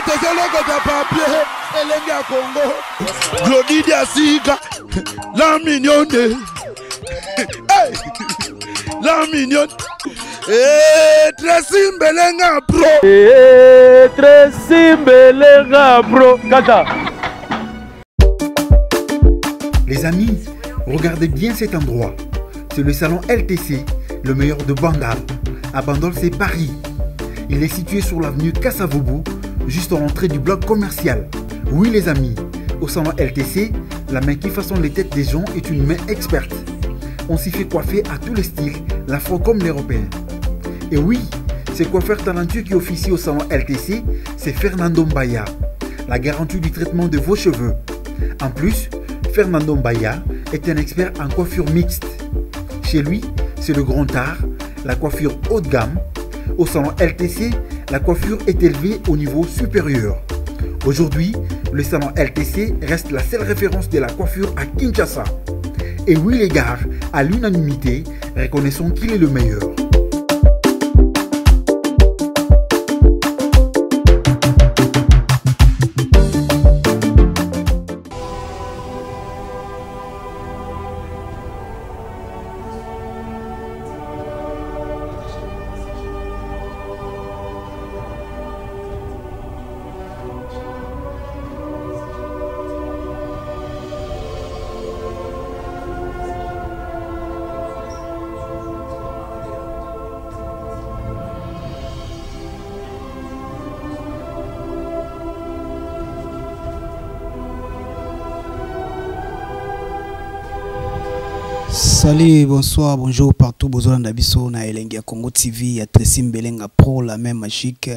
Tozolokota papier elenge ya Congo. Glodi Diasika, la mignonne. Hey! La mignonne. Eh, Tracy Mbelenga Pro. Eh, Tracy Mbelenga Pro. Kata. Les amis, regardez bien cet endroit. C'est le salon LTC, le meilleur de Bandal. À Bandol, c'est Paris. Il est situé sur l'avenue Kasavubu, juste en l'entrée du bloc commercial. Oui les amis, au salon LTC, la main qui façonne les têtes des gens est une main experte. On s'y fait coiffer à tous les styles, l'afro comme l'européen. Et oui, ce coiffeur talentueux qui officie au salon LTC, c'est Fernando Mbaya, la garantie du traitement de vos cheveux. En plus, Fernando Mbaya est un expert en coiffure mixte. Chez lui, c'est le grand art, la coiffure haut de gamme. Au salon LTC, la coiffure est élevée au niveau supérieur. Aujourd'hui, le salon LTC reste la seule référence de la coiffure à Kinshasa. Et oui les gars, à l'unanimité, reconnaissons qu'il est le meilleur. Salut, bonsoir, bonjour partout, bozolanda biso na elengi ya Congo TV ya Tracy Mbelenga Pro, la même magique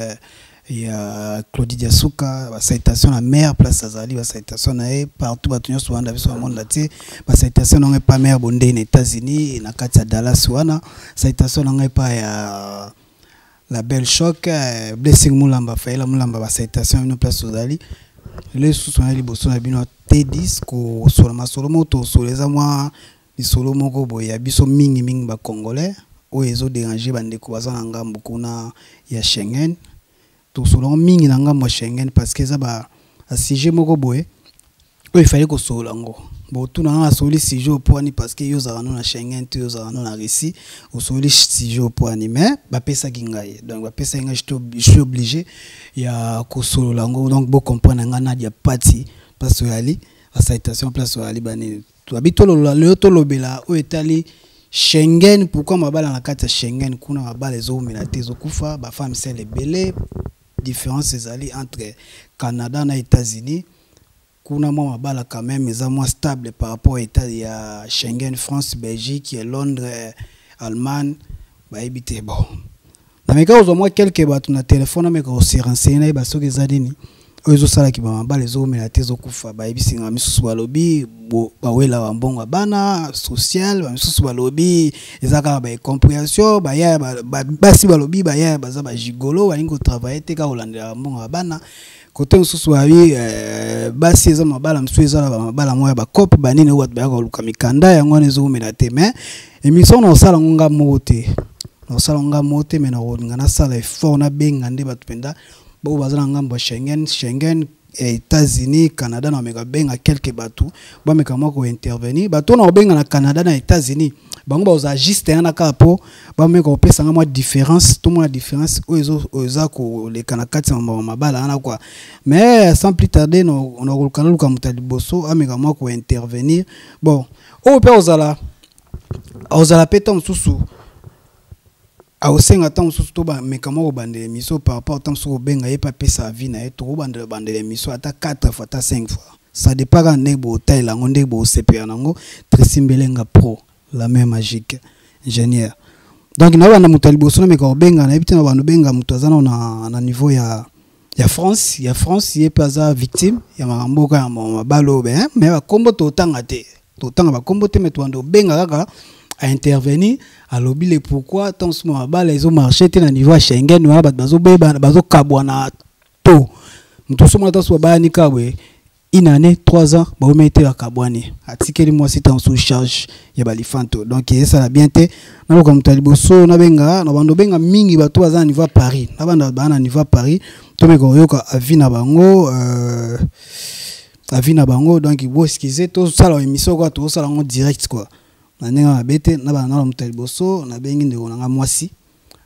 ya Claudie Diasuka, ba salutation na mère place azali, ba salutation na ye partout bato nyonso balanda biso na monde entier, ba salutation na ngai pa mère Bonde na États-Unis na kati ya Dallas wana, salutation na ngai pa ya la belle choc Blessing Mulamba, Faela Mulamba, ba salutation bino place ozali. Lisusu na liboso na bino T10 kosola masolo moko tosola eza mwa lisolo moko boye ya biso mingi mingi ba congolais oyo ezo déranger bandeko baza na ngambo kuna ya Schengen. Tosola mingi na ngambo ya Schengen parce que eza ba sujet moko boye oyo efali kosolola yango. Bon, tout na asoli sujet opwani parce que yo ozalaka no na Schengen te, yo ozalaka no na Russie, osoli sujet opwani, mais bapesaki ngai, donc bapesaki ngai, je suis obligé ya kosolola yango. Donc bo comprendre ngai Nadia Pati place oyali, salutation place oyali banini toyebi tololola lelo tolobela oyo etali Schengen. Pourquoi mabala na kati ya Schengen kuna mabala ezowumela te, ezokufa, ba femme seules ebele, différence ezali entre Canada na États-Unis. Kuna mwa mabala quand même eza mwa stable par rapport à état ya Schengen, France, Belgique, Londres, Allemagne, bayebi te. Bon, nameka kozwa mwa quelque bato na telefone, nameka kose renseigner nayeba soki eza nini oyo ezosalaki ba mabala ezowumela te, ezokufa. Bayebisi nga misusu balobi bawela bambongo ya bana social, bamisusu balobi eza kaka ba incompréhension, bayaya basi balobi bayaya baza ba gigolo, balingi kotravailler te kaka kolandela bambongo ya bana. Kote mosusu babi basi eza mabala mosusu eza na mabala moko ya bakope banini oyo bato bayaka koluka mikanda yango wana ezowumela te. Mais émission na kosala ngo nga moko te, na kosala ngo nga moko te, mais na kolinga nasala effort nabenga nde bato mpenza oyo baza na ngambo ya Schengen, Schengen États-Unis, Canada, na meka benga quelques bato bameka mwa kointervenir. Bato na kobenga na Canada na États-Unis, bango bakozala juste yana kaka mpo bameka kopesa nga mwa différence to mwa différence oyo eza koleka na kati ya mabala wana quoi. Mais sans plus tarder, na koluka naluka moto ya liboso ameka mwa kointervenir. Bon, oyo mpe ozala mpe ntango mosusu akosenga ntango mosusu to bameka mwa kobandela émission par rapport ntango mosusu kobenga ye mpe apesa avis na ye. Tokobandela bandela émission ata 4 fois ata 5 fois, ça dépend kaka ndenge botalela yango, ndenge bosepela nango. Tracy Mbelenga Pro, la main magique, ingénieur. Donc nabanda moto ya liboso nameka kobenga, nayebi te na bando benga moto aza nao na niveau ya France, ya France, ye mpe aza victime ya makambo kaka ya mabala oyo. Mais bakombo totanga te, totanga bakombo te, mais tobanda kobenga kaka a intervenir, alobi le pourquoi tant ce mabala ezo marché te na niveau ya Schengen wana, bato bazobeba, bazokabwana to moto osomona ntanso babayani kaka boye une année, 3 ans, baomi te bakabwani, atikeli mwasi ntango sous charge ya balifanto. Donc ezala bien te. Naluka moto ya liboso nabenga, na bando obenga mingi bato baza na niveau ya Paris, na banda baa na niveau ya Paris. Tomeka koyoka avis na bango, avis na bango. Donc bo excuse, tosala émission quoi, tosala yango direct quoi, na ndenge mabe te. Na bana na moto ya liboso nabengi, ndeko na nga mwasi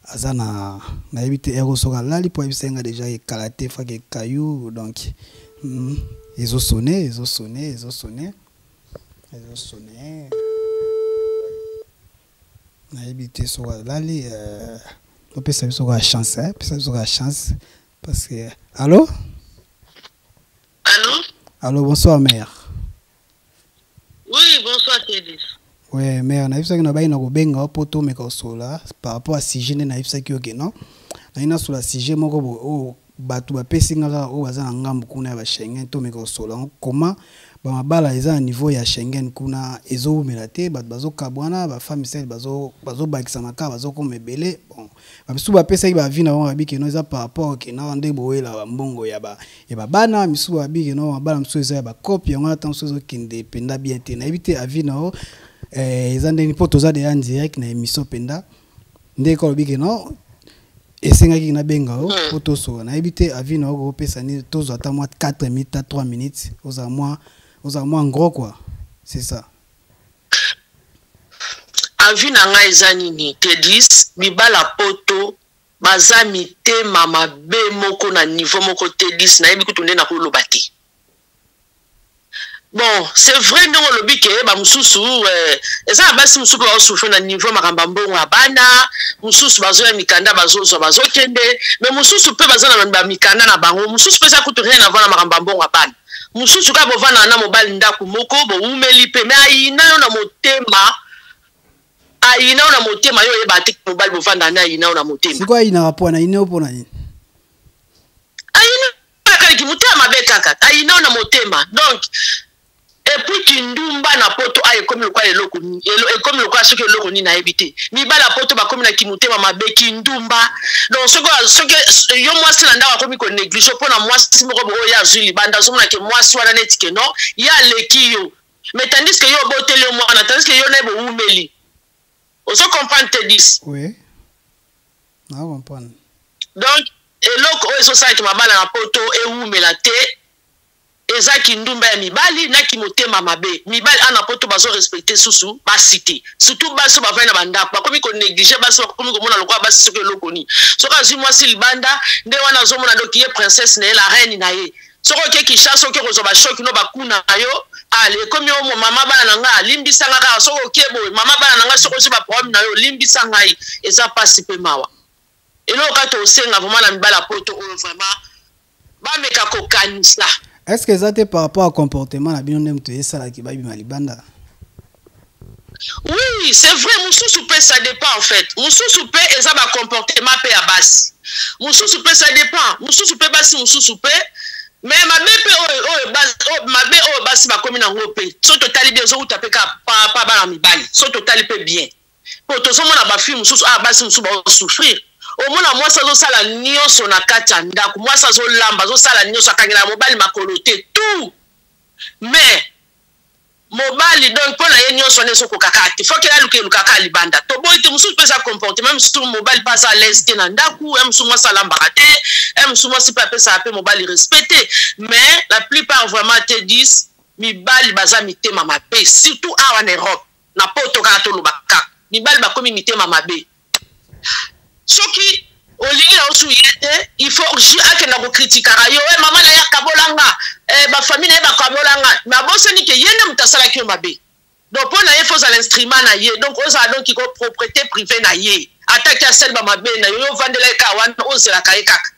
aza na, nayebi te ero soki alali, mpo ayebisa nga déjà ekala te faki ekayu. Donc ezosone, ezosone, ezosone, ezosone, nayebi te soki alali. Opesa biso kaka chance, pesa biso kaka chance parce que, allo? Allô? Allô, bonsoir mère. Oui, bonsoir Teddy. Ouais, mère, nayebisaki na bai na kobenga mpo tomeka kosola par rapport à sujet nde nayebisaki yo ke non, nayi nasola sujet moko boye oyo bato bapesi nga kaka, oyo baza na ngambu kuna ya baSchengen. Tomeka kosola yango, comment bamabala eza na niveau ya Schengen kuna ezowumela te, bato bazokabwana, bafemme seules bazobakisama kaka, bazokoma ebele. Bon, bamisusu bapesaki baavis na bango, babi ke non, eza par rapport ke na nde boyela bambongo ya babana. Misusu babi ke non, mabala mosusu eza ya bacope, yango wana ntango mosusu ezokende mpenza bien te. Nayebi te avis na yo eza ndeni, mpo toza deja en direct na émission mpenza. Nde ka olobi ke non, esengaki nabenga yo mpo tosoka. Nayebi te avis na yo kopesa nini. Tozwa ata mwa 4 minutes, ta 3 minutes, ozala mwa gros quoi, c'est ça. Avis na ngai eza nini, Tedis? Mibala poto baza mitema mabe moko na niveau moko. Tedis, nayebi kutu nde nakoloba te. Bon, c'est vrai ndenge olobi ke bamosusu eza na basi mosusu mpe bazosouffrir na niveau makambo ya mbongo ya bana. Mosusu bazoya mikanda, bazozwa, bazokende, mais mosusu mpe baza na bamikanda na bango. Mosusu mpe eza kutu rien avoir na makambo ya mbongo ya bana. Mosusu kaka bovandaka na mobali ndako moko, bowumeli mpe, mais ayina yo na motema, ayina yo na motema. Yo oyeba te, mobali bovandaka na ayina yo na motema. Sikoyo ayinaka mpo na ayina yo mpo na nini? Ayina kaliki motema mabe kaka, ayina yo na motema. Donc et puis kindumba na poto aya ekomi lokola eloko, ekomi lokola soki eloko nini, nayebi te. Mibali ya poto bakomi na kimotema mabe, kindumba. Donc soki yo mwasi na ndako akomi konégliger mpo na mwasi moko boye oyo azwi libanda, azomona ke mwasi wana neti ke non, ye aleki yo, mais tandis que yo oboteli yo mwana, tandis que yo na ye bowumeli. Ozo comprendre te, dis? Oui, na comprendre. Donc eloko oyo ezosalaki mabala na poto ewumela te eza kindumba ya mibali na kimotema mabe. Mibali ana poto bazorespecter susu basi te, surtout basi oyo bavandi na bandako. Bakomi konégliger basi, bakomi komona lokola basi soki eloko nini. Soki azwi mwasi libanda, nde wana azomona doki ye princesse na ye, la reine na ye. Soki oke Kinshasa, oke kozwa bashoki no bakuna na yo, ale ekomi yo mama bana na ngai, alimbisanga kaka. Soki oke boye, mama bana na ngai, soki ozwi baproblème na yo, olimbisa ngai. Eza mpasi mpe mawa. Eloko kaka tosenga vraiment na mibali ya poto oyo, vraiment bameka kokanisa. Est ce que eza te par rapport à comportement na bino nde moto esalaki babima libanda? Oui, c'est vrai. Mosusu mpe ça dépend en fait. Mosusu mpe eza bacomportement mpe ya basi. Mosusu mpe ça dépend, mosusu mpe basi, mosusu mpe, mais mabe mpe oyo, mabe oyo basi bakomi nango mpe, so totali bien, ezowuta mpe kaka pa bana mibali. So totali mpe bien, po tozomona bafille mosusu, ah, basi mosusu bazosouffrir. Omona mwasi azosala nyonso na kati ya ndako, mwasi azolamba, azosala nyonso, akangela mobali makolo te, tout, mais mobali donc mpo na ye nyonso wana ezokoka kaka te. Faut que aluka, eluka kaka libanda. Toboyi te, mosusu mpe eza comportement. Mosusu mobali mpe aza à l'aise te na ndako ye, mosusu mwasi alambaka te ye, mosusu mwasi mpe apesaka mpe mobali respect te. Mais la plupart vraiment te dis, mibali baza mitema mabe, surtout awa na Europe, na poto kaka. Toloba kaka mibali bakomi mitema mabe. Soki olingi na osu ye te, il faut akenda kokritikaka yo: e mama na ye akabolanga, bafamille na ye bakabolanga. Mais abosani ke ye nde moto asalaki yo mabe. Donc mpo na ye, faut ozala instrument na ye, donc ozala donc ko propriété privée na ye. Ataki asali bamabe na yo, yo ovandela ye kaka wana, ozelaka ye kaka.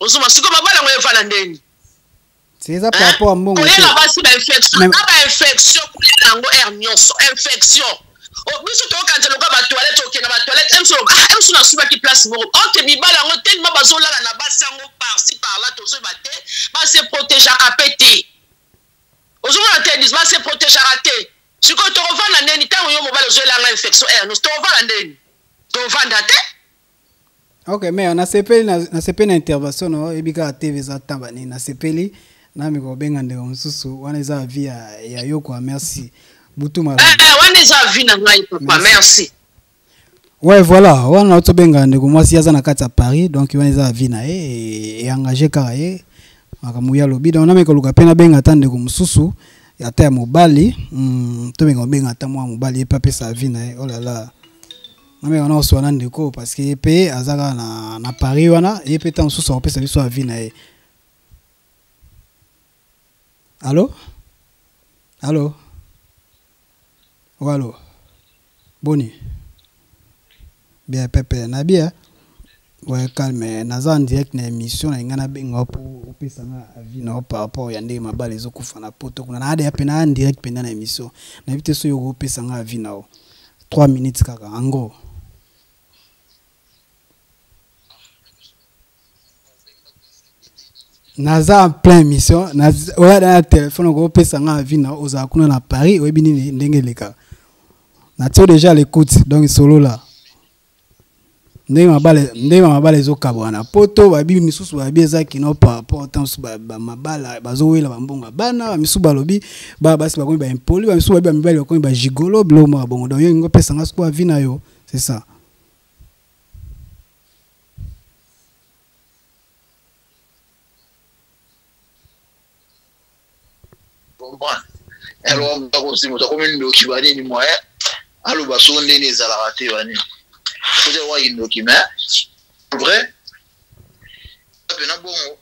Ozoma sikoyo mabala yango evanda ndeni? Eza par rapport à mbongo. Koyela basi bainfection na bainfection, koyela yango heure nyonso infection. Biso tokokanisa lokola batoilette, okende na batoilette mso nasubaki place moko. Ok, mibala yango tellement bazolala na basi yango par-ci par-là, tozoyeba te, base protégeaka mpe te. Ozomona te, dis, base protégeaka te. Sikoyo tokovanda ndeni ntango yo mobali ozoyelanga infection heure nyonso? Tokovanda ndeni? Tovanda te. Ok, mais nasepeli, nasepeli na intervention na oyebi kaka TV eza tamba nini. Nasepeli, nami kobenga ndeko mosusu. Wana eza avis ya yo quoi. Merci, butu malamu. Wana eza avis na ngai, papa, merci. Ouais, voilà, wana tobenga ndeko mwasi aza na kati ya Paris, donc wana eza vie na ye e engagé kaka ye makambo ya lobi. Donc nameka koluka mpe nabenga ata ndeko mosusu ata ya mobali, tobenga kobenga ata mwa mobali ye mpe apesa vie na ye. Oh là là, nameka na koswa na ndeko parce que ye mpe aza kaka na Paris wana, ye mpe ntango mosusu akopesa biso avis na ye. Allo, allo, allo, boni? Bien, pepe na bien. Ouais, calme, naza en direct na émission na ngai, nabenga mpo opesa nga avis na yo par rapport ya ndenge mabala ezokufa na Poto kuna. Na adeya mpe na en direct mpenza na émission, nayebi te soki okopesa nga avis na yo 3 minutes kaka en gros. Naza en plein émission, oya na téléphone, okopesa nga avis na ozala kuna na Paris, oyebi nini ndenge elekaka. Natie déjà à l'écoute, donc solo là ndenge mabala ezokabwana Poto, babi misusu babi eza kino par rapport ta mosusu bamabala bazowela bambongo bana, bamisusu balobi basi bakomi baimpolis, bamisusu babi bamibali bakomi bagigolo, biloko moko bongo. Donc yo olingi opesanga sikoyo avis na yo, c'est ça? Comprendre, alors bakosi moto akomi ndoki, banini moyen aloba so ndeni ezalaka te, banini peut-être waki ndoki, mais vrai mpena bongo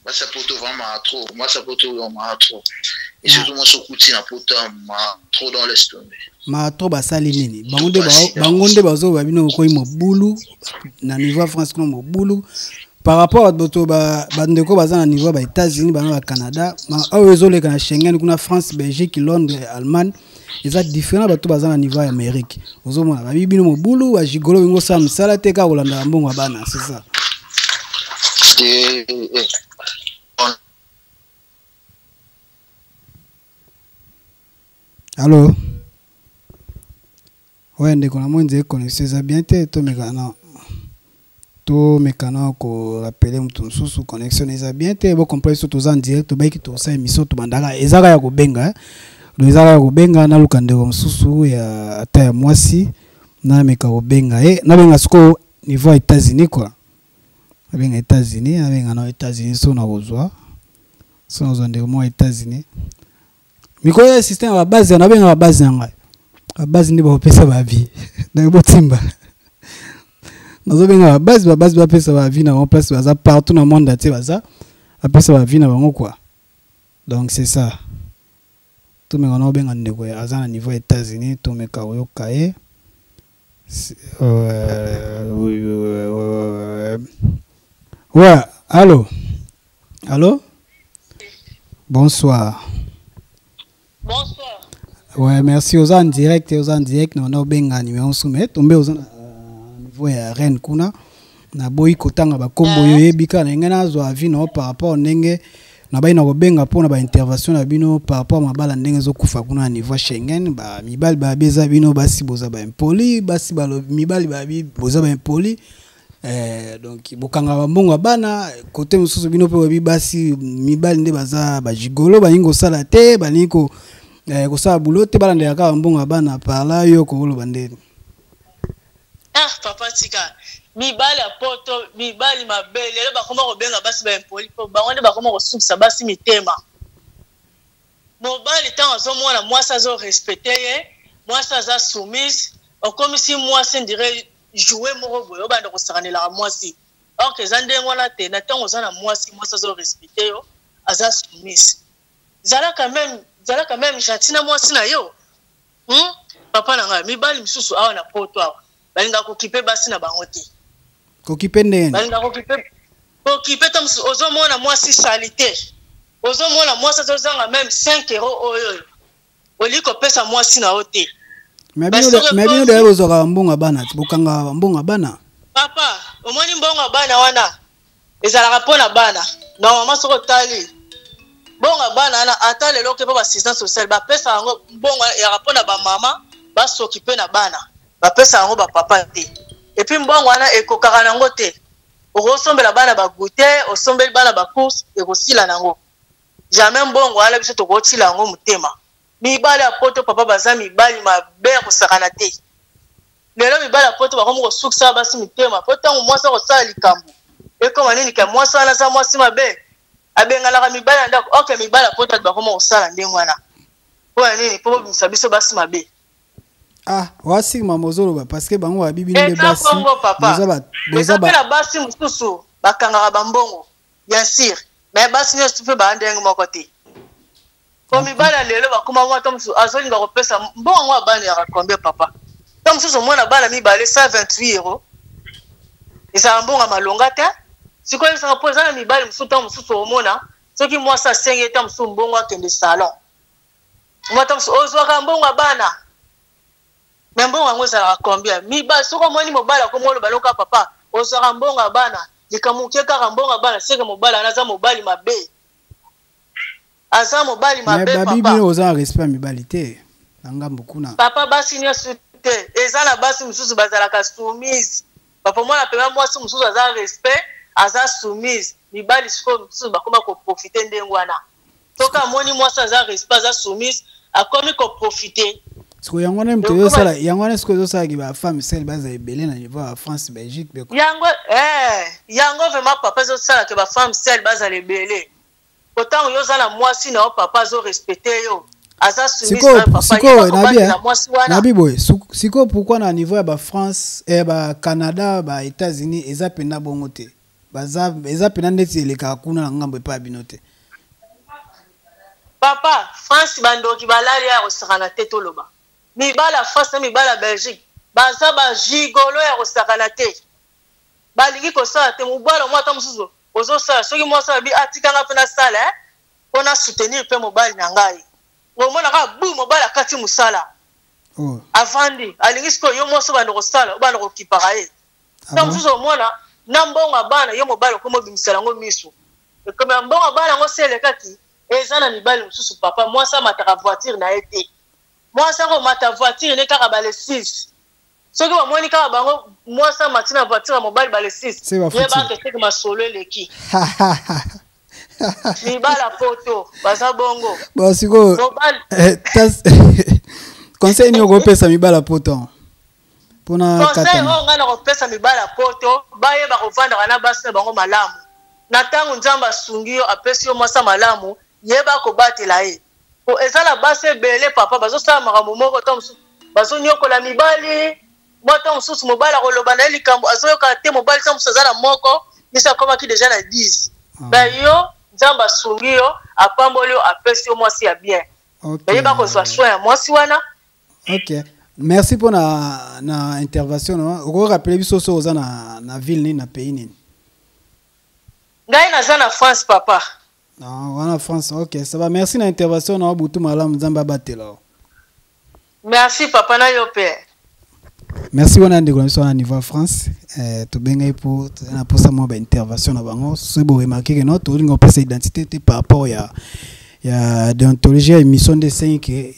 basi ya Poto vraiment trop, mwasi ya Poto vraiment trop, et surtout mwasi okuti na Poto ma trop dans laisse tomber. Ma trop basali nini? Bango nde bazoba bino okoyi mobulu na niveau ya France kuna, mobulu par rapport à bato bandeko baza na niveau ya baÉtats-Unis, bana baCanada, oyo ezoleka na Schengen kuna, France, Belgique, Londres, Allemagne, eza différent. Bato baza na niveau ya Amérique, ozomona babi bino mobulu, bagigolo, bingo osala mosala te, kaka kolandaka mbongo ya bana, c'est ça? Allo, ouais, ndeko na moi, nzela connexion eza bien te. Tomeka na tomeka na korappeler moto mosusu, connexion eza bien te. Bocomprendre biso, toza en direct, tobayiki tosala émission, tobandaka eza kaka ya kobenga, donc eza kaka ya kobenga. Naluka ndeko mosusu ya ata ya mwasi, nameka kobenga ye, nabenga sikoyo niveau ya États-Unis quoi, nabenga États-Unis, nabenga na États-Unis so nakozwa, so nazwa ndeko moko ya États-Unis. Mikolo ya système ya babase, nabenga babase na ngai, babase nde bakopesa baavis. Donc botimba, nazobenga babase, babase bapesa baavis na bango place baza partout na monde entier, baza bapesa baavis na bango quoi. Donc c'est ça, tomeka na obenga ndeko aza na niveau ya États-Unis, tomeka koyoka ye. Ouais, allo, allo, bonsoir. Bonsoir. Ouais, merci, oza en direct, oza en direct, na obenga numéro mosusu mais tombe oza na niveau ya Reine kuna. Naboyi kotanga bakombo oyo oyebi kaka na ngai. Nazwa avis na yo par rapport ndenge nabai na kobenga mpona baintervention na bino par rapport mabala ndenge ezokufa kuna na niveau ya Schengen. Mibali babi eza bino basi boza baimpolis, basi mibali babi boza baimpolis, donc bokanga bambongo ya bana. Kote mosusu bino mpe boyebi basi mibali nde baza bagigolo, balingi kosala te, balingi kosala boulot te, balandela kaka bambongo ya bana. Par là yo koloba ndeni? Ah papa, tika mibali ya Poto, mibali mabe lelo bakoma kobenga basi baimpolis mpo bango nde bakoma kosukisa basi mitema. Mobali ntango azomona mwasi azorespecter ye, mwasi aza soumise, okomisi mwasi ndire jouet moko boye, obanda kosakanelaka mwasi. Or que eza ndenge wana te. Na ntango oza na mwasi, mwasi azorespecter yo, aza soumise, zala quand même, zala quand même gentil na mwasi na yo, Papa na ngai, mibali misusu awa na Poto awa balingaka kokipe basi na bango te. Kokipe ndenge? Balingaka kokipe te. Mosusu ozomona mwasi sali te, ozomona mwasi azozanga même 5 euro oyo oyo olingi kopesa mwasi na yo te. Mais bino deya bozwaka bambongo ya bana, bokangaka bambongo ya bana. Papa, omoni mbongo ya bana wana ezalaka mpo na bana. Normalement soki otali mbongo ya bana wana, ata lelo oke mpo baassistance sociale bapesa yango, mbongo eyaka mpo na bamama basokipe na bana, bapesa yango bapapa te. Et puis mbongo wana ekokaka nango te. Okosombela bana bagoûter, osombeli bana bacourse, ekosila nango jamais. Mbongo wana biso tokotila yango motema. Mibali ya Poto, papa, baza mibali mabe ya kosakana te. Lelo mibali ya poto bakomi kosukisa basi mitema, po ntango mwasi akosala likambo ekoma nini ke mwasi wana aza mwasi mabe, abenganaka mibali na ndako. Ok, mibali ya poto bakomi kosala ndenge wana mpo ya nini? Mpo bobimisa biso basi mabe. Ah, wasi mama ozoloba parce que bango babi bino nde basi. Bongo papa, eza mpe na basi mosusu bakangaka bambongo bien sûr, mais basi nyonso mpe baa ndenge moko te. Po mibali ya lelo bakoma mwa to mosusu azolinga kopesa mbongo yango ya bana yaka combien papa? To mosusu omona bana mibale 128 euro ezala mbongo ya malonga te. Sikoyo yebisaka mpo eza na mibali mosusu ntango mosusu omona soki mwasi asengi ye ntango mosusu mbongo akende salon, mwa ntango mosusu ozwaka mbongo ya bana, me mbongo yango ezalaka combien? Mibali soki omoni mobali akomi oloba loka papa ozwaka mbongo ya bana, likambo moke kaka mbongo ya bana, seke mobali wana aza mobali mabe. Aza mobali mabe papa. Babi bino oza na respect ya mibali te na ngambo kuna. Papa basi nionso te, eza na basi mosusu bazalaka soumise papa, omona pema mwasi mosusu aza respect aza soumise, mibali sikoyo mosusu bakoma ko profiter ndenge wana, soki amoni mwasi aza respect aza soumise akomi ko profiter. Sikoyo yango wana moto ezosala yango wana sikoyo ezosalaki ba femme seule baza ebele na niveau ya France, Belgique. Yango eh yango vraiment papa ezosala ke ba femme seule bazala ebele. Po tango yo oza na mwasi na yo papa azo respecter yo aza soumise na yo papa sikoyo nabi nabi boye sikoyo pourquoi na niveau ya ba France eh, ba Canada ba États-Unis eza pena bongo te baza eza pena ndeti elekaka kuna na ngambo epai ya bino te. Papa France bandoki balali ya kosakana te toloba mibala France na mibala Belgique baza ba gigolo ya kosakana te balingi kosala te mobala mwa ata mosusu ozosala soki mwasi alobi atika ngai mpe nasala eh, mpo na soutenir mpe mobali na ngai, omona kaka bu mobali akati mosala oh. Avandi alingi sikoyo yo mwasi obanda kosala obanda kokipaka ye ah ntango mosusu omona na mbongo ya bana yo mobali okomi obimisela yango miso ekomi ya mbongo ya bana yango se elekaki. Eza na mibali mosusu papa mwasi amataka voiture na ye te, mwasi akomata voiture ne kaka bale 6 soki bamoni kaka bango mwasi amati na voiture ya mobali bale 6 ye bakeseki masolo eleki mibala poto baza bongo. Bon sikoyo eh, conseil nini okopesa mibala poto mpona conseil oyo ngai nakopesa mibala poto, bayeba kovandaka na basi na bango malamu. Na ntango Nzambe asungi yo apesi yo mwasi ya malamu, yeba kobatela ye. Po eza na basi ebele papa bazosala makambo moko ntango mosusu bazonyokola mibali mwa ntango mosusu mobali akoloba na ye likambo azoyoka te, mobali ntango mosusu aza na moko nisi akomaki deja na 10 ah. Yo Nzambe asungi yo apamboli yo apesi yo mwasi ya bien, okay. Yeba kozwa soin ya mwasi wana. Ok, merci mpo na, na intervention na okoki rappeler biso so oza na, na ville nini na pays nini? Ngai naza na France papa. Ah, wana France, ok, ça va. Merci na intervention na butu malamu, Nzambe abatela yo. Merci papa na yo pe. Merci wana ndeko na biso wana niveau ya France. Eh, tobengai po na posa mwa ba intervention na bango. Soki bo remarquer que non, tolinga opesa identité te par rapport ya ya déontologie ya émission nde esengi ke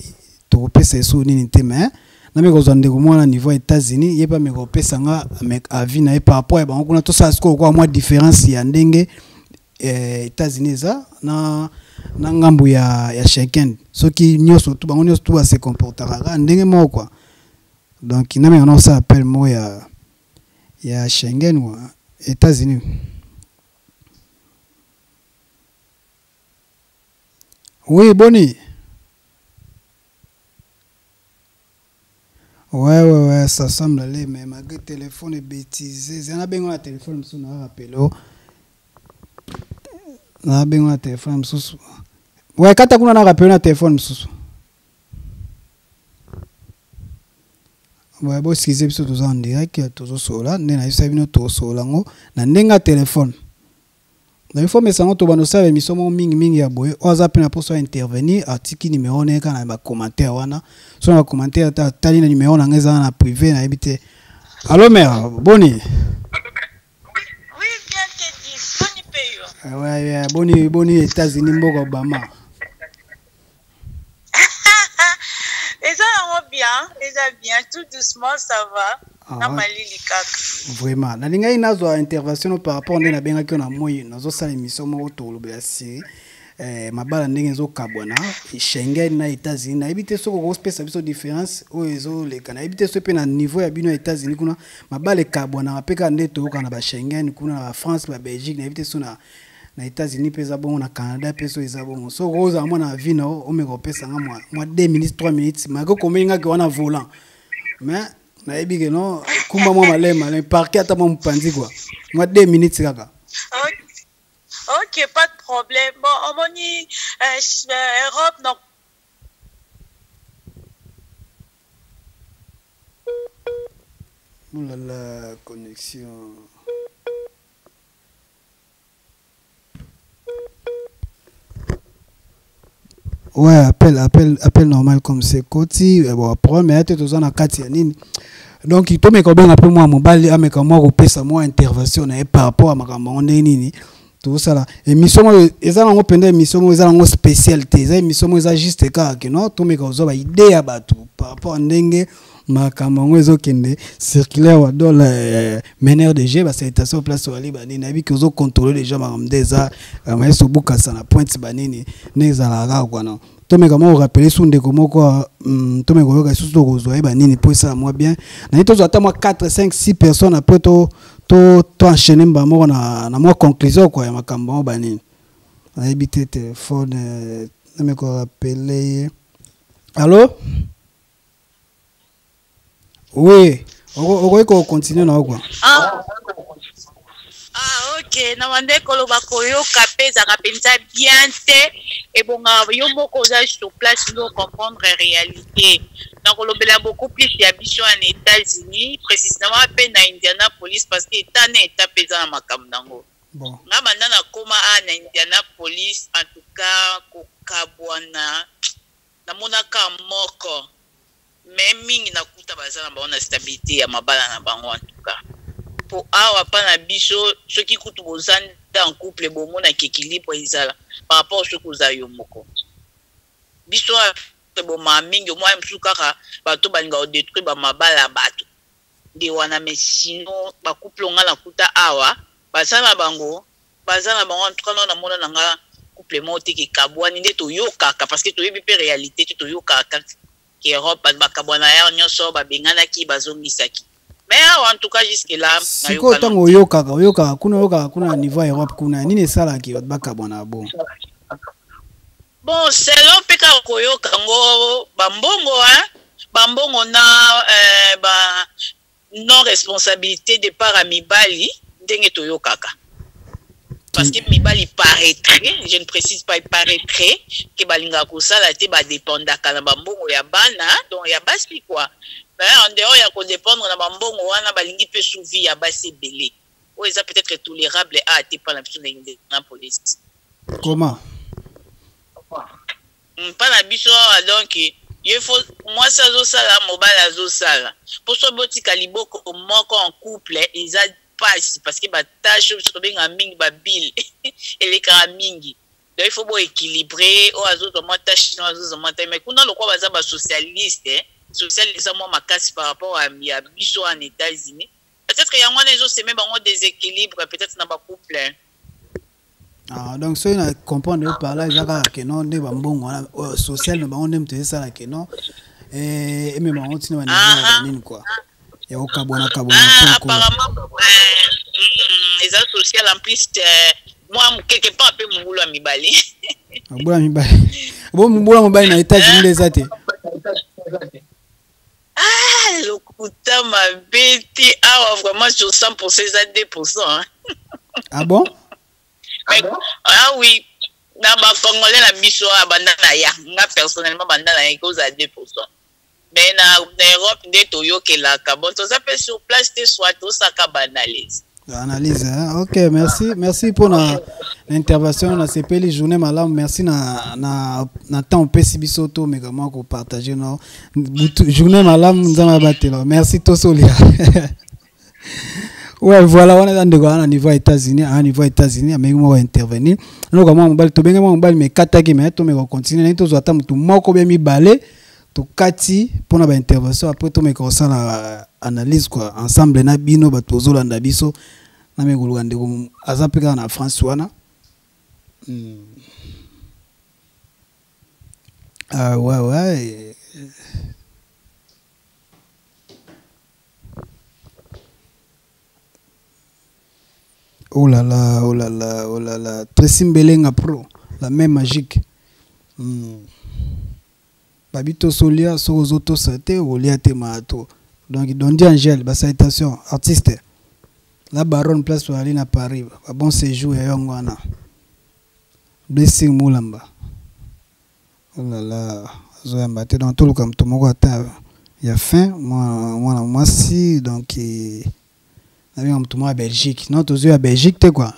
tokopesa esu nini te, mais nameka kozwa ndeko mwana niveau ya États-Unis, ye mpe ameka kopesa nga avis na ye par rapport ya bango kuna. Tosala sikoyo kwa mwa différence ya ndenge eh, États-Unis eza na na ngambo ya ya Schengen, soki nyonso tu bango nyonso tu ba se comportaka kaka ndenge moko quoi. Donc nameka na kosala appel moko ya ya Schengen quoi, États-Unis. Oui, boni. Ouais, ouais, ouais, ça semble aller, mais malgré téléphone est bêtisé. C'est un bengo na téléphone, monsieur, na rappelé. Na bengo na téléphone, monsieur. Ouais, kata kuna na rappelé na téléphone, monsieur. Ouais, bon, excusez, biso toza en direct, tozosolola, nde nayebisa bino tosolola yango na ndenge ya téléphone. Donc il faut mesa yango tobanda osala émission moko mingi mingi ya boye. Oyo aza mpe na mposa intervenir, atiki numéro na ye kaka na bacommentaire wana. So na bacommentaire ata atali na numéro na ngai eza na privé, nayebi te. Allo mère, boni? Oui, bien Teddy, boni mpe yo? Ah ouais, ouais, boni boni États-Unis mboka Obama. Eza yango bien, eza bien, tout doucement ça va. Ah, na ouais. Malili kaka. Vraiment, nalingaki nazwa intervention no par rapport nde nabengaki yo na moi, nazosala émission moko tolobela série. eh, mabala ndenge ezokabwana Schengen na États-Unis. Nayebi te soki okopesa biso différence oyo ezoleka. Nayebi te soki mpe na niveau ya bino ya États-Unis kuna mabala ekabwanaka mpe kaka nde toyoka na baSchengen kuna na baFrance, baBelgique. Nayebi te so na États-Unis mpe eza bongo, na Canada mpe so eza bongo. Soki ozala mwa na vie na yo, omeka kopesa nga mwa 2 minutes, 3 minutes, malgré komeli ngaki wana volant, mais nayebi ke no kumba mwa maleme maleme, parke ata mwa mopanzi kua, mwa 2 minutes kaka. Ok, pas de problème. Bon, omoni Europe non. Oh là là, connexion. Ouais, appel, appel, appel normal comme c'est koti. Bon, problème ya te, toza na kati ya nini. Donc tomeka kobenga mpe mwa mobali, ameka mwa kopesa mwa intervention na ye par rapport ya makambo yango, ndenge nini tozosala émission moko. Eza nango mpenza émission moko eza nango spécial te, eza émission moko eza juste kaka ke no tomeka kozwa baidée ya bato par rapport ya ndenge makambo yango ezokende. Circulaire wa dole, meneur de jeu, basalutation place wali banini. Nayebi ke ozocontrôle déjà makambo nde eza mayeso obukasa na pointe banini nde ezalaka kaka kwana. Tomeka mwa korappeler su ndeko moko, tomeka koyoka lisusu, tokozwa ye banini mpo esala mwa bien. Naye tozwa ata mwa 4, 5, 6 personnes, après to enchaîner mbala moko na mwa conclusion kwa ya makambo yango banini. Nayebi te, telefone, nameka korappeler ye. Allo, oui, okoki kocontinue na yo quoi. Ah, ok. Na bande koloba, koyoka mpe ezalaka mpenza bien te. Ebongaka yo moko oza sur place nde ocomprendre réalité. Na kolobela beaucoup plus ya biso na États-Unis, précisément mpe na Indianapolis, parce que état na état mpe eza na makambo nango. Bon. Nga banda nakóma a na Indianapolis, en tout cas kokabwana namonaka moko, mais mingi nakuta baza na bango na stabilité ya mabala na bango. En tout cas po awa mpa na biso, soki kutu boza nde en couple, bomonaka équilibre ezala par rapport soki oza yo moko. Biso awa ebomaka mingi, omwana mosusu kaka bato balinga kodétruire bamabala ya bato nde wana. Mais sinon bacouple nga nakuta awa baza na bango, baza na bango. En tout cas no namona na nga couple moko te kekabwani nde toyokaka, parce que toyebi mpe réalité te. Toyokaka ke Europe bato bakabwana ya nyonso, babenganaki, bazongisaki, mais awa en tout cas jusque là Sikoyo ntango oyokaka kuna, oyokaka kuna na niveau ya Europe kuna, nini esalaki bato bakabwana bon? Bon, selon mpe kaka koyoka yango, bambongo, hein? Bambongo na ba non responsabilité de part ya mibali, ndenge toyokaka, parce que mibali paraîtrait, je ne précise pas, il paraîtrait ke balingaka kosala te, badépendaka na bambongo ya bana, donc ya basi quoi. Mais en dehors ya kodépendre na bambongo wana, balingi mpe suivi ya basi ebele oyo eza peut-être tolérable a te mpa na biso na Indianapolis. Comment? Mpa na biso awa, donc ye fo mwasi azosala, mobali azosala, mpo so botika liboko moko en couple eza pasi, parce que batâche oyo biso tobengaka mingi babills elekaka mingi. Donc il faut boéquilibre, oyo azozwa mwa tâche no, azozwa mwa tâche. Mais kuna lokwa baza basocialiste, social eza mwa makasi par rapport ya biso en États-Unis. Peut-être yango wana ezosemer bango déséquilibre peut-être na bacouple. Ah, donc soki na comprendre yo par là, eza kaka ke non, nde bambongo wana oyo social na bango nde moto ezosala ke non emema bango ntina baniveau ya banini quoi, ya kokabwana kabwana. Ah, apparemment eza social, en plus mwa quelque part mpe mobulu ya mibale. Mobulu ya mibale. Bo mobulu ya mobali na États-Unis nde eza te? Ah, lokuta mabe te, awa vraiment sur 100 eza 2 hein. Ah bon? Mais, ah oui, na bacongolais na biso awa, banda na ya nga personnellement, banda na ye kozala 2. Mais na Europe nde toyokelaka. Bon, toza mpe sur place te, soit tosaka baanalyse. Analyse, hein? Ok, merci, merci pour na l'intervention. Na sepeli, journée malamu. Merci na temps opesi biso to meka mwa kopartage na journée malamu. Nzambe abatela. Merci, tosolia. Ouais, voilà, wana eza ndeko na niveau ya États-Unis, à niveau ya États-Unis, ameki moko intervenir. Naloka mwa mobali, tobenge mwa mobali, mais kataki. Mais tomeka continuer nai, tozwa ata motu moko be mibale, tokati mpona baintervention, après tomeka kosala analyse quoi ensemble na bino bato ozolanda biso. Nameki koluka ndeko aza mpe kaka na France wana. Ah, ouais, ouais. Oh là là, oh là là, oh là là. Tracy Mbelenga Pro, la main magique. Babi tosolia, soki ozotosa te, okolia te maato. Donc, Dondi Angèle, ba salutation, artiste. La baronne place pour aller à Paris. Ba bon séjour ya yango wana. Blessing Mulamba. Oh là là, azoyamba te. Donc, toluka moto moko ata ya fin, mwana mwasi, donc, nabenga moto moko ya Belgique. Non, tozwi ya Belgique te quoi.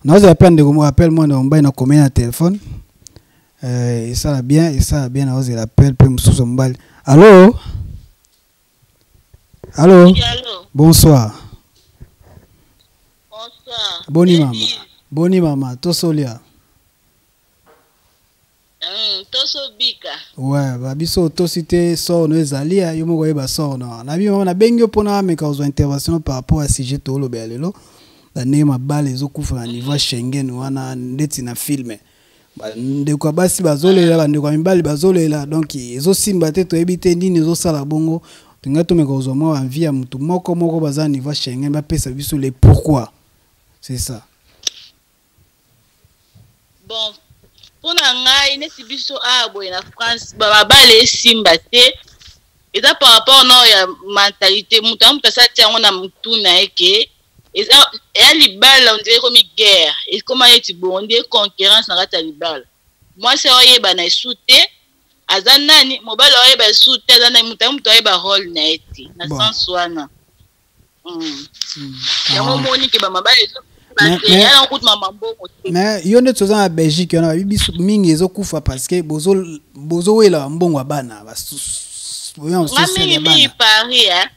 Naozela mpe ndeko moko appel mwana mobali na komeli na téléphone. Esala bien, esala bien, naozela appel mpe mosusu ya mobali. Allo? Allo? Oui, allo. Bonsoir. Bonsoir. Boni mama. Baby. Boni mama, tosolia. Tosobika. Ouais, ba biso tosi te sort no ezali ya yo moko yeba sort no. Na bi mama na bengi yo pona ameka kozwa intervention par rapport à sujet to lobela lelo. Na ndenge mabala ezokufa na niveau ya Schengen wana ndeti na film. Ba ndeko ya basi bazolela, ba ndeko ya mibali bazolela, donc ezosimba te, toyebi te nini ezosala bongo. Tolinga tomeka kozwa mwa envie ya motu moko moko baza na niveau ya Schengen, bapesa biso le pourquoi. C'est ça. Bon, mpona ngai neti biso awa boye na France, ba mabala esimba te, eza par rapport nao ya mentalité. Moto ya moto asala ti yango na motu na ye ke eza ya libala, on dirait ekomi guerre, ekoma neti bongo, on dirait concurrence na kati ya libala. Mwasi aoyeba na esu te aza nani, mobali aoyeba esu te aza nani, moto ya moto ayeba rôle na ye te na sens wana. Yango omoni ke ba mabala ezo Mais yo nde toza na Belgique wana, babi biso mingi ezokufa parce que bozowela ba mbongo ya bana, ba boya Nga social ya mingi mingi bana. Paris, hein?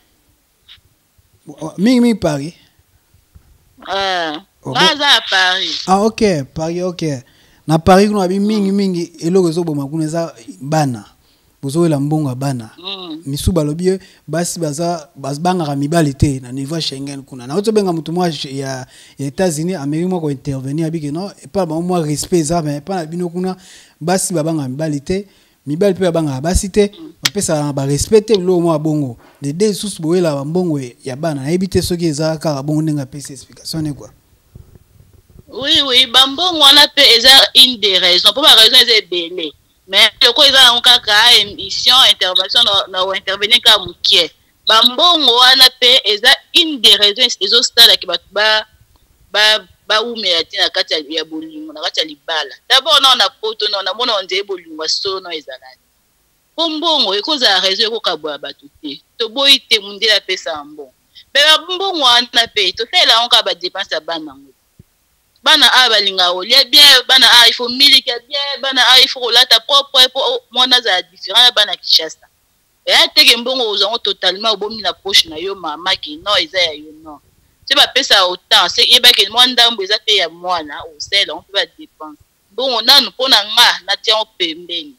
Oh, mingi mingi Paris. Oh, Nga bon. aza ya Paris. Ah, ok, Paris, ok. Na Paris kuna babi mingi mingi eloko ezoboma kuna eza bana. Bozowela mbongo ya bana. Misu balobi ye, basi baza, bangaka mibali te na niveau ya Schengen kuna. Na oto benga mutu mwa ya États-Unis, Amérique mwa ko intervenir abike non, et pas ba mwa respect za, mais pas na bino kuna basi babanga mibali te, mibali pe babanga basi te, bapesa na ba respect te lo mwa bongo. Les deux sous boyela ba mbongo ya bana, nayebi te soki eza kaka bongo ndenge apesi explication ne quoi. Oui, oui, ba mbongo wana pe eza une des raisons. Po ba raison eza ebele. Mais loko eza nango kaka émission, intervention na na intervenir kaka mokie. Ba mbongo wana pe eza une des raisons ezosalaki bato bawumela te na kati ya bolingo, na kati ya libala. D'abord na poto, na mona on dirait bolingo ya solo na ezalaki. Po mbongo ekozala raison ekokabola bato te. Toboyi te mondele apesa ya mbongo. Mais ba mbongo wana pe tosalela yango kaka ba dépense ya bana yango. Bana awa balingaka kolia bien, bana awa il faut miliki ya bien, bana awa il faut kolata propre po mwana azala différent ya bana Kinshasa. Eya te ke mbongo ozwa yango totalement obomi na poche na yo mama ke non eza ya yo non. Se bapesa autant, se yeba ke mwa ndambo eza pe ya mwana, osala yango pe ba dépense. Mbongo nanu mpo na nga natia yango pembeni.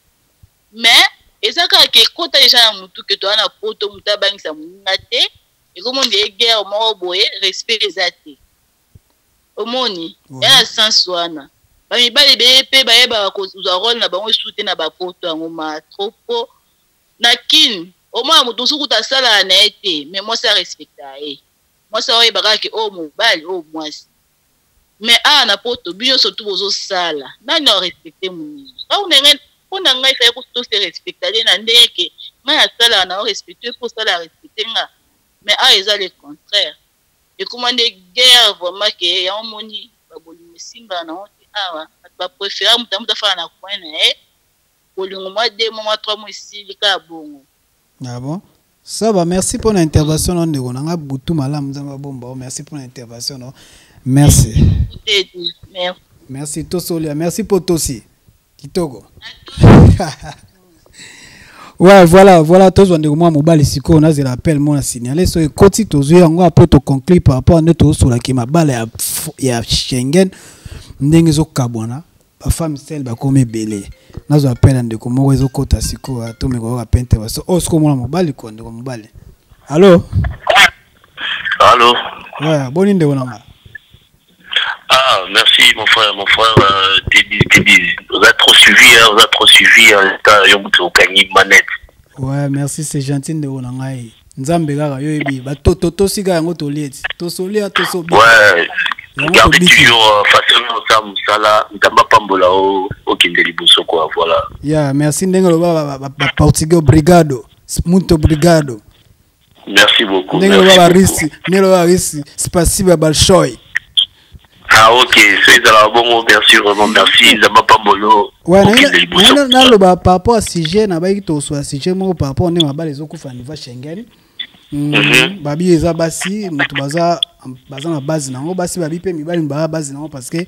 Mais eza kaka ke ekota deja na mutu ke toza na poto, mutu abangisa moninga te, ekomi on dirait guerre moko boye, respect eza te. Omoni, ya na sens wana. Ba mibali ebele pe bayebaka kozwa rôle na bango esu te na ba poto yango ma trop po na kin omona moto mosusu kuta asalaka na ye te, mais mwasi arespecta ye. Mwasi aoyeba kaka ke oyo mobali, oyo mwasi. Mais awa na poto bino nyonso tu bozosala, nani arespecte moninga? Ntango na ngai, mpo na ngai efali to se respecta nde na ndenge ke ngai asalaka na orespecte mpo osala respecte nga. Mais awa eza le contraire. Ekoma nde guerre vraiment ke yango moni ba bolingo esimbaka na yango te awa. Bato ba préféra moto ya moto afanda na coin na ye, bolingo mwa 2 mois, mwa 3 mois esili kaka bongo. Ah bon? Ça va, merci pour l'intervention non ndeko nanga butu malamu nzambe abomba. Merci pour l'intervention non. Merci. Merci. Merci Tosolia, merci pour Tosi. Kitoko. Ouais, voilà, voilà, tozwa ndeko mwa mobali sikoyo nazela appel mona signaler so ekoti tozwi yango après to conclure par rapport nde tozosolaki mabala ya Schengen ndenge ezokabwana ba femme sel bakomi ebele. Nazwa appel ya ndeko moko ezokota sikoyo atomeka koyoka pe intervention. Oh, sikoyo mwana mobali quoi, ndeko mobali. Allô? Allô? Ouais, boni ndeko na nga. Ah, merci mon frère, mon frère Teddy, Teddy, vous êtes trop sûr. suivi, hein, oza trop suivi, hein, yo moto okangi manette. Ouais, merci, c'est gentil ndeko na ngai. Nzambe kaka yo yebi ba to to tosika yango tolie ti. Tosolia tosobi. Ouais. Gardez toujours façon osa mosala Nzambe apambola okende liboso quoi, voilà. Yeah, merci ndenge loba ba, ba, portugais obrigado. Muito obrigado. Merci beaucoup. Ndenge loba ba russe, ndenge loba ba russe, spasiba balshoi. Ah ok, so ezalaka bongo, merci vraiment, merci Nzambe apambola Ouais, naloba par rapport à sujet nabayaki toswa sujet moko par rapport ndenge mabala ezokufa niveau Schengen. Babi eza basi moto baza baza na base nango, basi babi mpe mibali baa base nango, parce que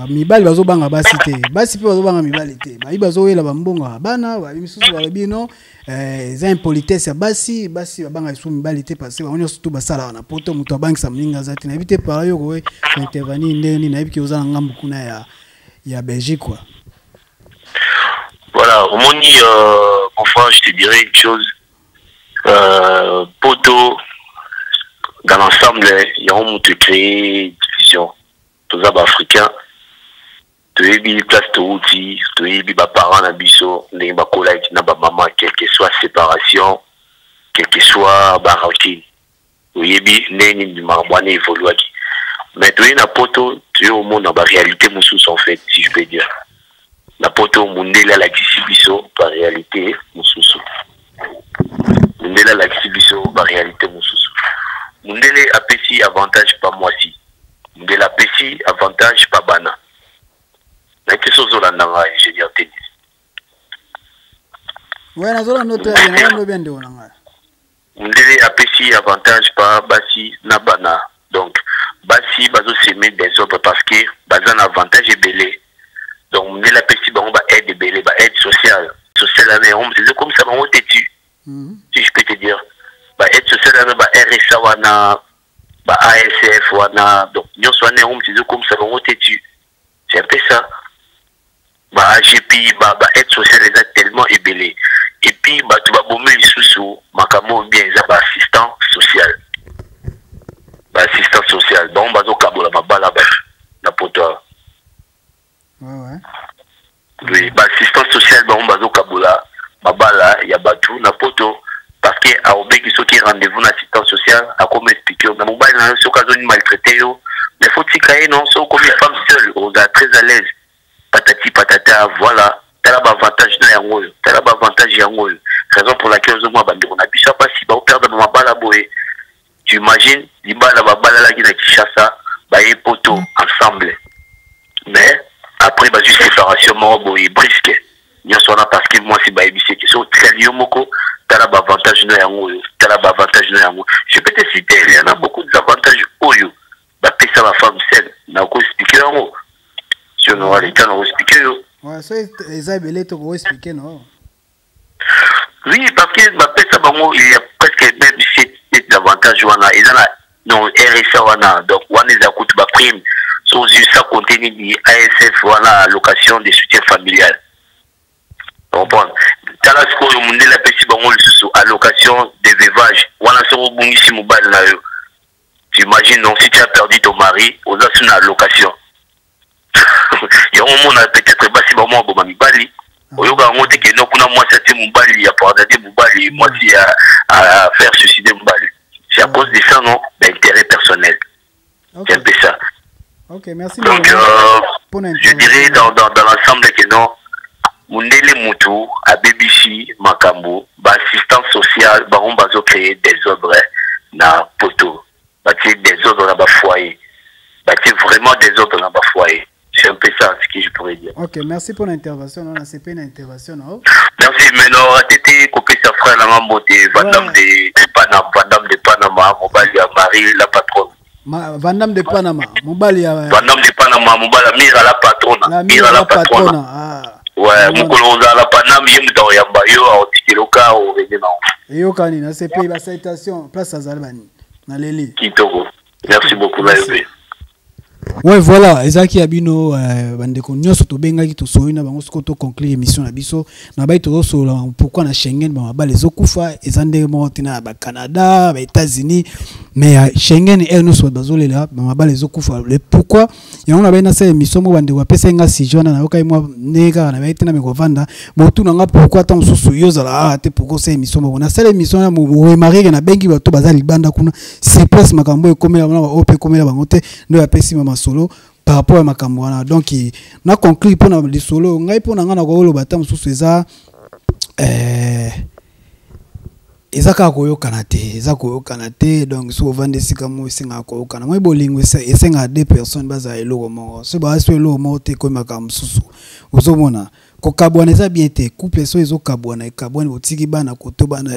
mibali bazobanga basi te, basi mpe bazobanga mibali te, babi bazowela bambongo ya bana, babi misusu balobi no eza impolitesse ya basi, basi babanga lisusu mibali te, parce que bango nyonso tu basalaka na poto, moto abangisa moninga aza te. Nayebi te par yo koye kointervenir ndenge nini, nayebi ke oza na ngambu kuna ya Belgique quoi. Voilà, omoni, mon frère, je te dirais une chose. Poto, dans l'ensemble, il y a un moto créé division. Toza ba africain, toyebi place touti, toyebi ba parents na biso, ndenge bakolaki na bamama, quelle que soit séparation, quelle que soit ba rancune. Toyebi ndenge nini makambo wana évoluaki. Mais toye na poto, toye omona ba réalité mosusu en fait, si je peux dire. Na poto, mundele alakisi biso ba réalité mosusu. Mundele alakisi biso ba réalité mosusu. Mundele apesi avantage pa mwasi, mundele apesi avantage pa bana. Nayebi te so ozolanda ngai, ingénieur Tennis. Ouais, nazolanda te, nazolanda bien ndeko na ngai. Mundele apesi avantage pa basi na bana. Donc basi bazosemer désordre parce que baza na avantage ebele. Donc mundele apesi bango ba aide ebele, ba aide sociale. Sociale wana yango moto ezokomisa bango têtu, si je peux te dire. Ba aide sociale wana, ba RSA wana, ba ASF wana, donc nyonso wana yango moto ezokomisa bango têtu. C'est un peu ça. Ba AGP, ba aide sociale eza tellement ebele. Et puis bato babomi lisusu makambo oyo bien eza ba assistant social. Ba assistant social bango bazokabola mabala bato na poto awa. Oui, ba assistant social bango bazokabola mabala ya bato na poto, parce que aobeki soki rendez-vous na assistant social, akomi expliquer yo na mobali na yo soki azoni maltraité yo, mais faut tika ye non, so okomi femme seule, ozala très à l'aise, patati patata. Voilà, tala baavantage na yango oyo, tala baavantage yango oyo. Raison pour laquelle ozomona bandeko na biso ya basi baoperdre bamabala boye. Tu imagines, libala babalalaki na Kinshasa, baye poto ensemble, mais après bazwi séparation moko boye brusque. Nyonso wana parce que mwasi bayebisi ete so otikali yo moko, tala baavantage no yango oyo, tala baavantage no yango. Je peux te citer, il y en a beaucoup d'avantages oyo bapesa bafemme seule. Nakoexpliquer yango si on aura le temps, nakoexpliquer yo. Ouais, so eza ebele, tokoexpliquer no. Oui, parce que bapesa bango, il y a presque même sept avantages wana eza na non RSA wana. Donc wana eza kutu baprime, so ozwi sa compte nini ASF wana, allocation de soutien familial, comprendre. Tala sikoyo, mondele apesi bango lisusu allocation de veuvage wana, soki obungisi mobali na yo. Tu imagines donc, si tu as perdu ton mari, oza su na allocation yango. Omona peut-être basi bamwa boma mibali, oyoka yango te kende kuna mwasi atie mobali ya poignarder mobali, mwasi ya à faire suicider mobali. C'est à cause de ça non, d'intérêt personnel. C'est un peu ça. Ok, merci. Donc je dirais dans l'ensemble que non, mundele mutu abebisi makambo. Baassistance sociale bango bazocréer désordre na poto, batie désordre na bafoyer, batie vraiment désordre na bafoyer. C'est un peu ça ce que je pourrais dire. Ok, merci pour l'intervention. On a CP l'intervention, non? Merci, mais non, atete kopesa frère na nga mbote, Vandam de Panama, Vandam de Panama, mobali ya Marie la patronne. Vandam de Panama, mobali ya Vandam de Panama, mobali ya Mira la patrona. La Mira la patrona. Ah. Ouais, mokolo ozala Paname, ye moto akoyamba yo, akotikela oka orene nango. Eyokani na CP ba salutation place azali bani. Naleli. Kitoko. Merci beaucoup na yo mpe. Ouais, voilà, ezalaki ya bino bandeko nyonso tobengaki, tosoli na bango. Sikoyo toconclure émission na biso na bai, tozosolola pourquoi na Schengen bamabala ezokufa. Eza ndenge moko te na Bacanada, Baétats-Unis, mais ya Schengen, ere nyonso bato bazolela bamabala ezokufa. Le pourquoi yango na bai nasala émission moko, bandeko bapesaki nga sujet wana, nayokaki mwa ndenge kaka na bai te na mekovanda motu na nga. Pourquoi ntango mosusu yo ozala awa te? Pourquoi osala émission moko? Nasala émission wana, remarque, nabengi bato baza libanda kuna sur place, makambo ekomela wana, oyo mpe ekomela bango te, nde bapesi ma masolo par rapport ya makambo wana. Donc na conclure mpona lisolo ngai, mpo na ngai nakoloba ata mosusu eza eza kaka koyokana te, eza koyokana te. Donc soki ovanda esika moko, esengaka koyokana. Moi bolingo esengaka deux personnes bazala eloko moko. Soki baza so eloko moko te, ekomi makambo mosusu. Ozomona kokabwana eza bien te. Couple so ezokabwana, ekabwani, botiki bana koto, bana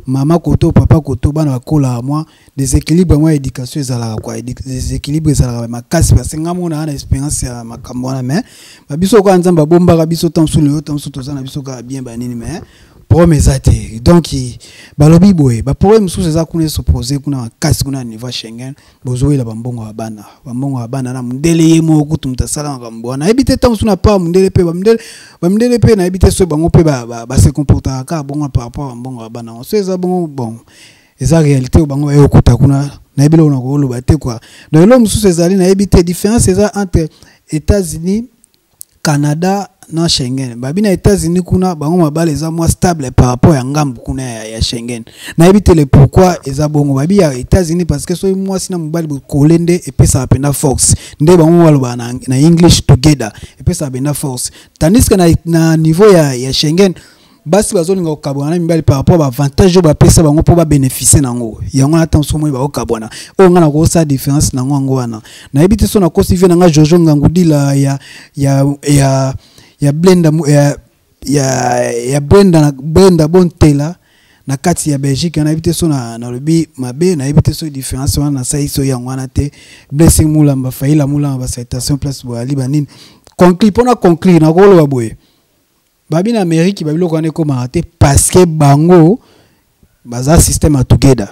mama koto, papa koto, bana bakolaka mwa déséquilibre, mwa éducation ezalaka quoi, déséquilibre ezalaka makasi, parce que nga mona na expérience ya makambo wana. Mais babiso kaka Nzambe abombaka biso. Ntango mosusu lelo, ntango mosusu toza na biso kaka bien banini, mais problème eza te. Donc balobi boye, baproblème mosusu eza kuna, esopose kuna makasi kuna na niveau ya Schengen. Bozoyela bambongo ya bana, bambongo ya bana na mondele ye moko kutu moto asala makambo wana. Nayebi te ntango mosusu na part mondele mpe, bamindele mpe, nayebi te soki bango mpe base comportaka kaka bongo par rapport ya bambongo ya bana. So eza bongo, bon, eza réalité oyo bango baye kokuta kuna. Nayebi eloko na koloba te quoi. Donc eloko mosusu ezali, nayebi te différence eza entre États-Unis, Canada na Schengen. Babi na États-Unis kuna, bango mabala eza mwa stable par rapport ya ngambu kuna ya Schengen. Nayebi te le pourquoi eza bongo. Babi ya États-Unis, parce que soki mwasi na mobali bokole, nde epesaka mpenza force, nde bango balobaka na English "together", epesaka mpenza force, tandis que na niveau ya Schengen, basi bazolinga kokabwana na mibali par rapport baavantage oyo bapesa bango mpo babénéficie nango. Yango wana ntango soki moi bakokabwana, oyo ngai nakosala différence nango yango wana. Nayebi te so nakosi. Vie na nga Jojo Ngangudila ya Blenda ya Brenda na Brenda Bontela na kati ya Belgique. Nayebi te so nalobi mabe, nayebi te so différence wana nasali so yango wana te. Blessing Mulamba, Faila Mulamba, basalutation place boyali banini. Conclure, mpona conclure, nakoloba boye: babi na Amérique, babiloko wana ekomaka te, parce que bango baza système ya together.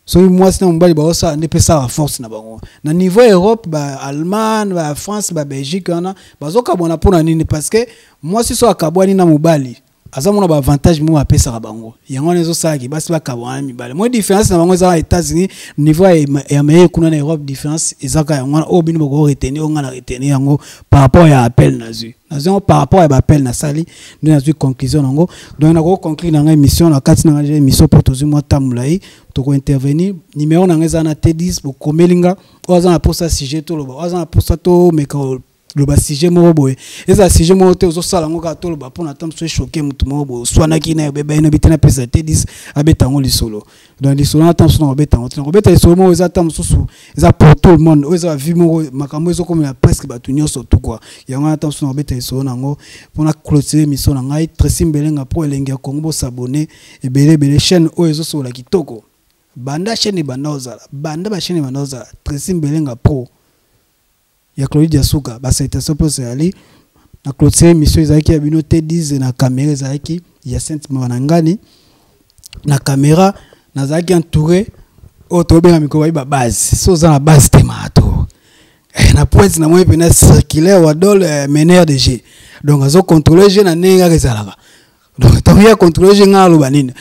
Soki mwasi na mobali baosala, nde epesaka force na bango. Na niveau ya Europe, Baallemagne, Bafrance, Babelgique wana, bazokabwana mpona nini? Parce que mwasi so akabwani na mobali, aza mona baavantage mo bapesaka bango. Yango wana ezosalaki basi bakabwana na mibale. Mo différence na bango eza na États-Unis, niveau ya Amérique kuna na Europe, différence ezaka yango wana. Oyo bino boko retenir, oyo nga na retenir yango par rapport ya appel nazwi yango, par rapport ya baappel nasali, nde nazwi conclusion nango. Donc nako conclure na ngai émission na kati na ngai émission mpo tozwi mwa temps molai. Tokointervenir, numéro na ngai eza na T10. Bokomeli nga, oyo aza na mposa sujet toloba, oyo aza na mposa tomeka loba sujet moko boye. Ezala sujet moko te ozosala yango kaka toloba mpona ata mosu echoquer motu moko boye, oswanaki na yo, bebani na bi te, napesa T10 abeta yango lisolo. Donc lisolo wana, ata mosusu na kobeta yango te, na kobeta lisolo moko eza ata mosusu eza pour tout le monde, oyo eza bavie moko, makambo ezokomela presque bato nyonso tu quoi. Yango wana ata mosusu na kobeta lisolo nango mpona clôturer émission na ngai. Tracy Mbelenga mpo Elengi ya Congo, bosabone ebele ebele. Chaîne oyo ezosola kitoko. Banda chaîne ebanda ozala, banda bachaîne ebanda ozala, Tracy Mbelenga Pro ya Claudie Suka, basalutation mpe ezali na clôture émission. Ezalaki ya bino T10 na caméra, ezalaki ya Sainte Manangani na caméra. Nazalaki entouré oyo tobenga mikolo bayi babase. So oza na base te, mato na pointe na moi mpena circulaire wadol meneur de jeu. Donc azocontrôle jeu na ndenge kaka ezalaka. Donc ntango ye acontrôle jeu, ngai aloba nini?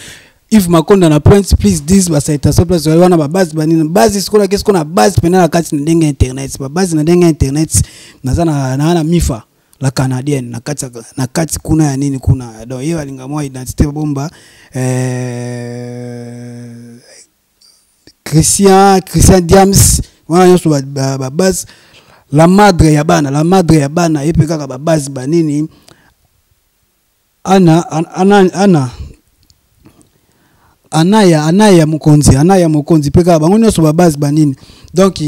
Yves Makonda na pointe plus 10. Basalutation place wana, babase banini, base sikoyo nake sikoyo na base mpena na kati na ndenge ya internet, babase na ndenge ya internet. Naza na Mifa la Canadienne na kati kuna ya nini kuna. Donc ye balinga mwa identité bomba Christian Diams wana nyonso, babase la madre ya bana, la madre ya bana ye mpe kaka babase banini. Ana ana ana Anaya mokonzi, Anaya mokonzi mpe kaka bango nyonso babase banini. Donc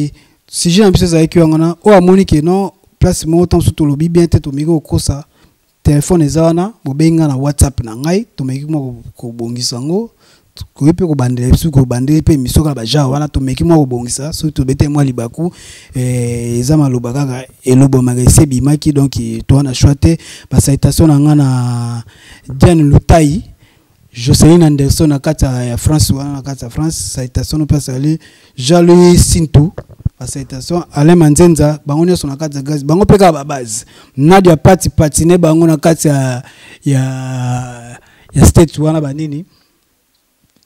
sujet na biso ezalaki yango wana. Oyo amoni ke non, place moko ntango mosusu tolobi bien te, tomeki kokosa, telefone eza wana, bobengi nga na WhatsApp na ngai, tomeki mwa kobongisa yango. Koyi mpe kobandela biso, kobandeli mpe émission kaka bagenre wana, tomeki mwa kobongisa. Soki tobete mwa libaku, eza maloba kaka elobamaka esi ebimaki. Donc toza na choix te. Basalutation na nga na Diane Lutai. Jocelyn Anderson na kati ya France wana, na kati ya France, salutation mpe azali Jean-Louis Sintu, basalutation Alain Manzenza, bango nyonso na kati ya Grèce, bango mpe kaka babase Nadia Pati patine bango na kati ya state wana banini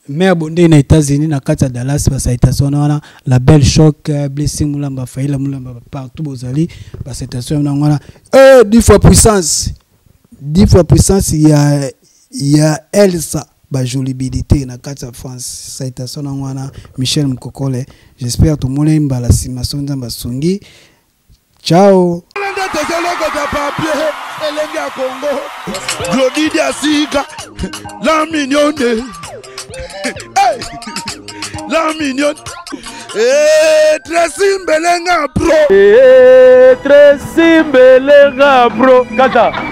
Mère Bondé na États-Unis na kati ya Dallas, basalutation wana wana la belle choc, Blessing Mulamba, Faila Mulamba, partout bozali, basalutation wana wana. 10 fois puissance, 10 fois puissance ya Elsa bajolibilité na kati ya France, salutation nango wana Michel Mukokole. J'espère tomoni mbala nsima so Nzambe asungi. Ciao. Nde tozolokota papier elenge ya Congo Glodi Diasika la mignonne, hey! La mignonne. Eh, Tracy Mbelenga Pro. Eh, Tracy Mbelenga Pro. Kata.